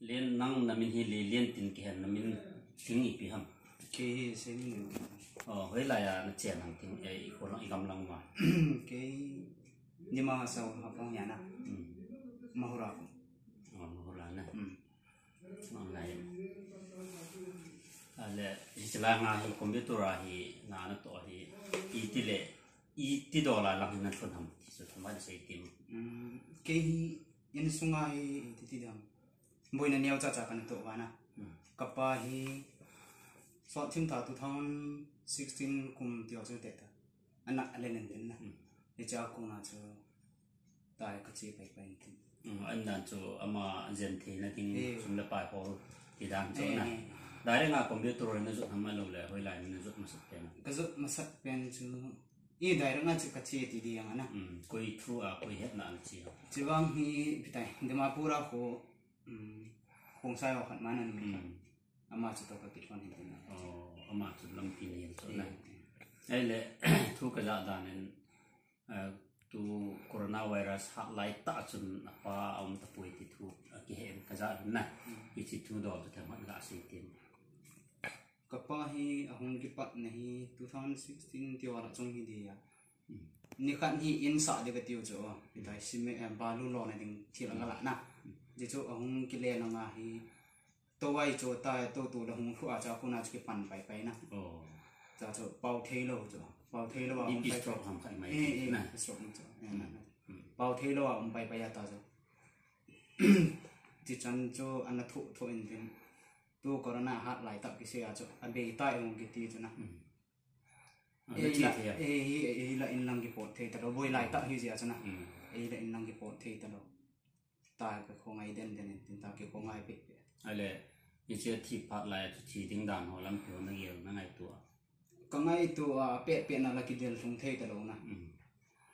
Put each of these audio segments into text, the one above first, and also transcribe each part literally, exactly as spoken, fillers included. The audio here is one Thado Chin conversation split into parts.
Len, nang na min hi Lelen tin kihen, na min thing ipi ham? Kei hi Seiminlun. Oh, hoilai a na chen ham thing, eh, i khol lang, i gam lang ma? Kei Dima Hasao Haflong a na. Hmm. Mahur a. Oh, Mahur a na. Hmm. Ngai. Ale, hiche lai nga hi computer a hi na na toh hi, iti le, iti dol a lang hi na lhun ham, ti chu themkhat sei tim. Mm, kei hi insunga hi iti ti dam. Boina neocha cha kana toh uva na. Mm. Kapa hi sot thim tha two thousand sixteen kum ti ho chu te ta. Ana alen in tin na. Mm. Hiche a kona chu tai ka che pai pai in tin. Mm, ahin dan chu ama jen theina ding, eh, sum le pai hol ti dan chu na. Eh, eh. Direct a computer a na jot ham ahilou le hoilai a na jot masat pen? Ka jot masat pen chu, i direct a chu ka che ti ding a na. Mm, koi through a, koi hetna a na che? Chuvang hi ipi tai, Dimapur a kho, mm, Khongsai ho khat ma na numei khat. Mm. Ama chu toh ka kilhon hin tin na. Oh, ama chu lampi nei chu na. Eh, eh. Ahile, thu ka ja dan in, eh, tu coronavirus hat lai tah chun apa aum tapoi ti thu, a, kihe in ka ja in na. Mm. Hiche thu dol chu themkhat ga sei tim. Kapa hi ahung kipatna hi two thousand sixteen ti ho lah chung hi dia. Mm. Nikhat hi in sah ding ka tiu chu, oh, hitai cement, eh, balu lona ding thil anga la na. Mm. Hichu ahung kile na nga hi, tou ai chu ta, tou tu la hung lhu a cha kona chu kipan pai pai na. Oh. Cha chu pao thei lou chu. Pao thei lou a hung pai pai. Stroke ham khat mai. Eh, eh, na. Stroke chu. Eh, na, na. Mm. Pao thei lou a hung pai pai a ta chu. Ti chan chu ana thu thu in tin. Tu corona hat lai tah kisei a chu. A bei tai hung kiti chu na. Mm. Ei la, ei, ei, ei la in lang kipot thei talou, boi lai tah hi jeh a chu na. Mm. Ei la in lang kipot thei talou. Ta ka khongai den den in tin ta kikhongai peh peh. Ahile, hiche thi phat lai a chu thi ding dan ho lampi ho na gel na ngaito a? Ka ngaito a, peh peh na la kidel lhung thei talou na. Mm.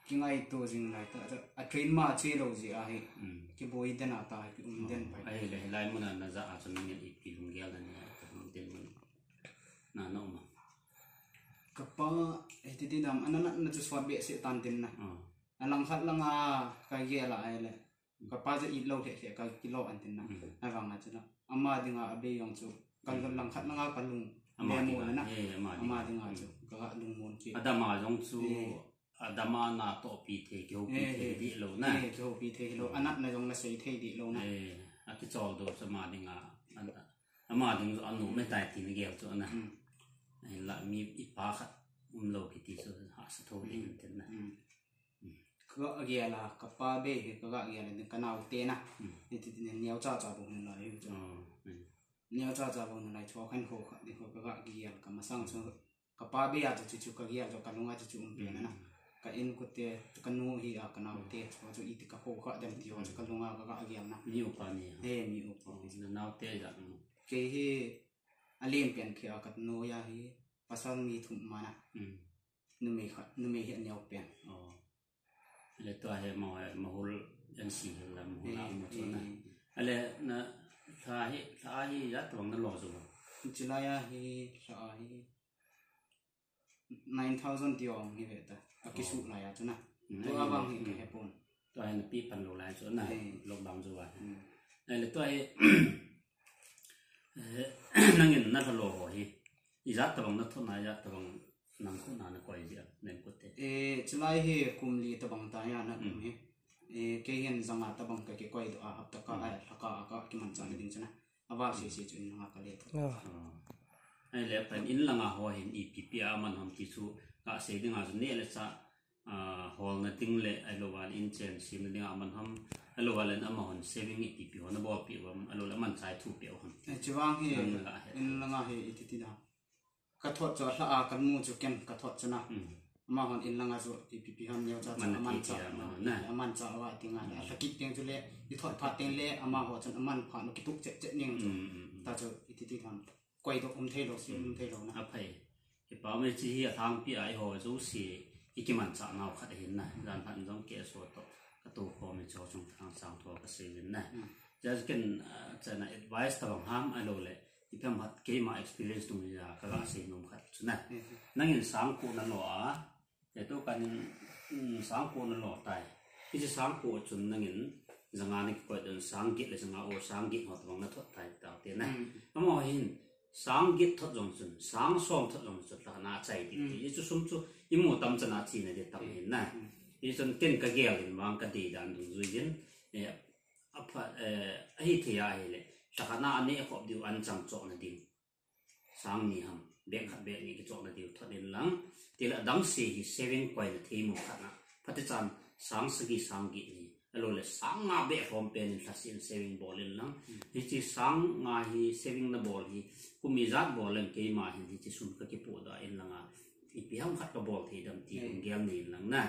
Kingaito jing lai tah, a train ma che lou jeh a hi. Mm. Kiboi den a ta, ki um den pai. Ahile, hilai mun a na ja a chu nangin ipi lunggel na nei a, ka hung den mun. Na, na um a. Kapa, eh, titi dam, ana natna chu sot behseh tan tin na. Ah. A langkhat langa ka gel a ahile. Kapa chu it lou lheh lheh ka kilo an tin na. Mm. Avang a chu na. Ama dinga abei jong chu. Ka langkhat langa ka lung. Ama dinga, eh, ama dinga. Ama dinga chu. Mm. Ka lungmon kit. Adama jong chu. Eh. Adama na tohpi thei, kihoupi thei dih lou na. Eh, kihoupi thei lou. Mm. Anatna jong na sei thei dih lou na. Eh, akichol doh chu ama dinga. An-, ama ding chu anom e tai ti na gel chu na. Mm. Ahinla mi ipa khat umlou kiti chu hahsa tho ding tin na. Mm. Mm. Ka gel a, kapa bei hi ka gel a ding ka naote na. Mm. Hiti tin neocha cha bou nalai chu. Oh, mm. Neocha cha bou nalai chu khan ho kha ding ho ka gel ka masang chu. Kapa bei a chu chu ka gel chu ka lunga chu chu um pen na. Mm. Ka inkote, ka nu hi a ka naote, chu chu iti ka ho kha dem ti ho chu ka lunga ka gel na. Mi upa ni a? He, mi upa. Oh, na naote ja. Mm. Kei hi alen pen khi a ka nu a hi pasal mi thum ma na. Mm. Numei khat, numei hi aneo pen. Oh. Le tua hi ma, Mahul N C Hill la, Mahul a mu chu na. Eh, eh. Ale na lha hi, lha hi ijat tabang na lo chu? Chulai a hi, lha a hi nine thousand ti ong hi ve ta. Akisu lai a chu na. Mm, tua vang hi ka he pon. Tua hi na pi pan lou lai chu na. Eh. Lockdown chu va. Mm. Ale tua hi, eh, nangin na lha lo ho hi. Ijat tabang na thot na, ijat tabang nang khu na na koi jia, nang khu te. Eh, chulai hi kum li tabang ta ya na kum hi. Mm. Eh, kei hin janga tabang ka kikoi doh a hapta kha, mm, a, lha kha a ka kimanchah na ding chu na. Aval sese chu in langa ka le thot. Ah. Ah. Ahile pen in langa ho hin ipi pi a man ham ti chu ka sei ding a chu neh le chah, ah, holna ding le ahilou le in chen semna ding a man ham, ahilou le amahon saving ipi pi ho na bolpi uvam, ahilou le amanchah thu pe u ham. Eh, chuvang hi, nang la he. In langa hi iti ti da. Ka thot chu a lha a ka mu chu ken ka thot chu na. Mm. Amahon in langa chu ipi pi ham neocha chu amanchah, amanchah uva ti ngai. Mm. A lha kit teng chu le, i thot phat teng le, amaho chun aman phat u kituh chet chet ning chu. Mm, mm, mm. Ta chu iti ti ham. Koi doh um thei lou, si um thei lou na. A phai. Hipa me chi hi a thangpi a eiho jouse i kimanchah nau khat ahin na. Jan phat jong kei a so toh ka tou khom in cho chung thang sang tho ka sei uvin na. Mm. Just ken, ah, chana advice tabang ham ahilou le. Ipi ham khat keima experience tung ja ka la sei nom khat chu na. Mm. Nangin sangkho na lo a, Te tu kan, mm, sangkho na lo tai. Hiche sangkho chun nangin, janga na kikoi don sang get le janga o sang get ho tobang na thot tai tau te na. Amaho hin sang get thot jong chun, sang som thot jong chun, lhakhat na achai ti ti. Hichu sum chu imu tam chan a china di tam hin na. Hichun ken kagel in vang kadei dan dungjui jin, eh, apha, eh, ahithei ahile, lhakhat na aneh khop diu anchang chohna ding. Sang ni ham, bag khat bag ni kichohna diu thot in lang, tile adang se hi saving koina thei mu khat na. Phatichan sang sagi sang get ni, alou le sang nga beh lhom pen in lhasen saving bol in lang. Hiche sang nga hi saving nabol hi, kum ijat bol leng keima hin hiche sum kakipoh da in langa, ipi ham khat kabol thei dem ti lunggel nei in lang na.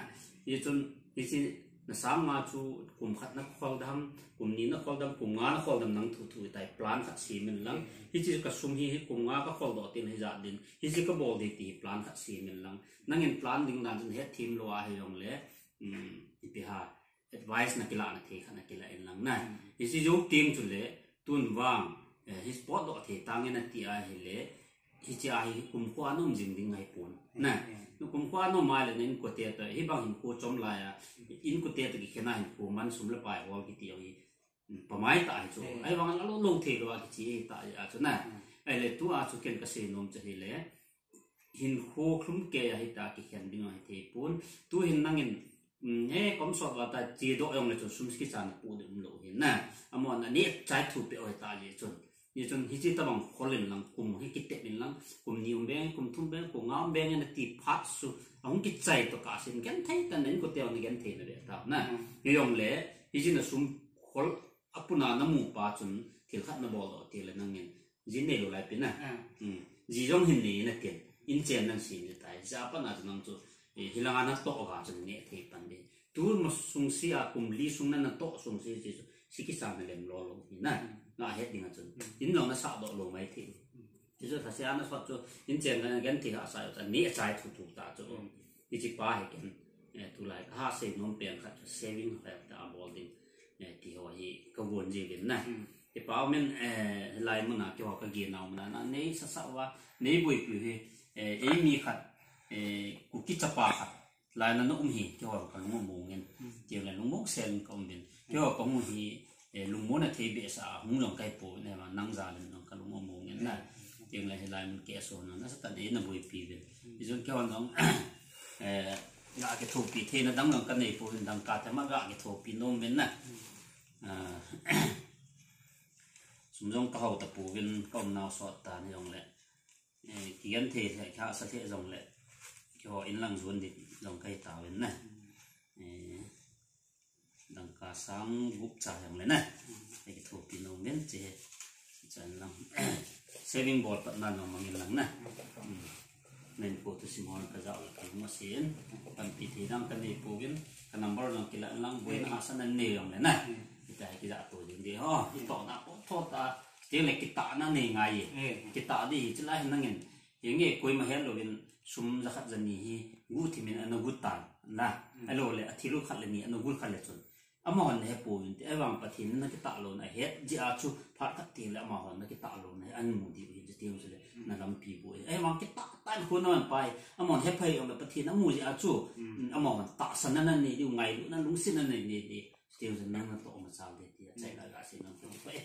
Hichun, hiche na sang nga chu kum khat na khol dem, kum ni na khol dem, kum nga na khol dem nang thu thu tai plan khat sem in lang. Hiche kasum hi, hi kum nga kakhol doh tin hijat din, hiche kabol ding ti plan khat sem in lang. Nangin plan ding dan chun het them lou ahi jongle, um, ipi ham, advice na kilah na thei khat na kilah in lang na. Hiche jou teng chule, tun vang, eh, hi spot doh thei tange nati ahile, hiche a hi kumkho a na um jing ding ahipon. Na, kumkho a na um ahile na inkote toh, hibang hinkho chom lai a, inkote toh kikhen a hinkho man sum le pai hol kiti hi, pamai tah ahi chu. Ahivang a lou lou thei lou a kiche tah ahi chu na. Ahile tua chu ken kasei nom chu ahile, hinkho lhum kei a hita kikhen ding ahi thei pon. Tu hin nangin, um, he kom sot va ta che doh jongle chun sum kichan pu ding um lou hin na. Amahon aneh chai thu peh u hita jeh chun. Hichun hiche tabang khol in lang kum hi kitep in lang, kum ni um beng, kum thum beng, kum nga um beng nati phat chu ahung kichai toh kasen genthei tan na inkote hon genthei na ve ta na. Hijongle, hiche na sum khol apuna namu pa chun thil khat nabol doh tile nangin jin neilou lai pi na. Ji jong hin nei na tin, inchen nang sem ji tai. Japan a chu nang chu, eh, hilanga natoh uva chun neh thei pan ding. Tu ma sung se a kum li sung na natoh sung se chu, se kichan na lem lou lou hi na. Na het ding a chun, in jong nasah doh lou mai thei. Hichu lhasia nasot chu, inchen na genthei hahsa u chu, neh achai thu thu ta chu. Hiche pa hi ken, eh, tulai kaha sei nom pen khat chu saving khat ta bol ding, eh, ti ho hi kagon ji uvin na. Kipa umin, eh, hilai mun a keiho kagel nau mun a na nei sasa uva, nei boipi u hi, eh, eimi khat, eh, Kuki chapa khat, lai na na um hi, keiho kalung among in. Tiang le lungmong sel in kaum uvin. Keiho kamu hi, eh, lungmon a thei behseh a hung jong kahipon, nang jal in jong kalung among in na. Tiang le hilai mun keiho na, nasatah in na boipi uvin. Hichun keiho jong, eh, ga kithopi theina dang jong kanei pouvin, dangka tema ga kithopi nom uvin na. Ah, sum jong kahao tapouvin, kaumnau sot tan hijongle, eh, kigenthei lheh, kihahsa lheh jongle, keiho in lang jon ding jong kahi tauvin na. Eh, dangka sang gup cha jongle na. Kakithopi nom uvin che. Chan lang. Saving bol pat na nom mangin lang na. Nen ko tu simon kajao la kalung asen. Panpi thei dang kanei pouvin. Ka number jong kilah lang, boina hahsa na nei jongle na. Hita hi kija to ding ding ho. Itohna po tho ta. Tiang le kitahna nei ngai e. Kitah ding hi chulai hin nangin. Hinge koima het louvin sum jakhat jani hi guhthim in ana guh tan na. Ahilou le athil u khat le ni ana guh khat le chun, amahon hepouvin ti, ahivang Pathen in nakitah louna ahet jeh a chu phat khat teng le amahon nakitah louna hi amu diu hi, chuteng chule na lampi bou hi. Ahivang kitah tah in khonung pa hi, amahon hephei jongle Pathen amu jeh a chu, amahon tahsanna nanei diu, ngailutna lungsetna nanei diu. Chuteng chule nang natoh machal ding ti achaina gasei nom kahi e.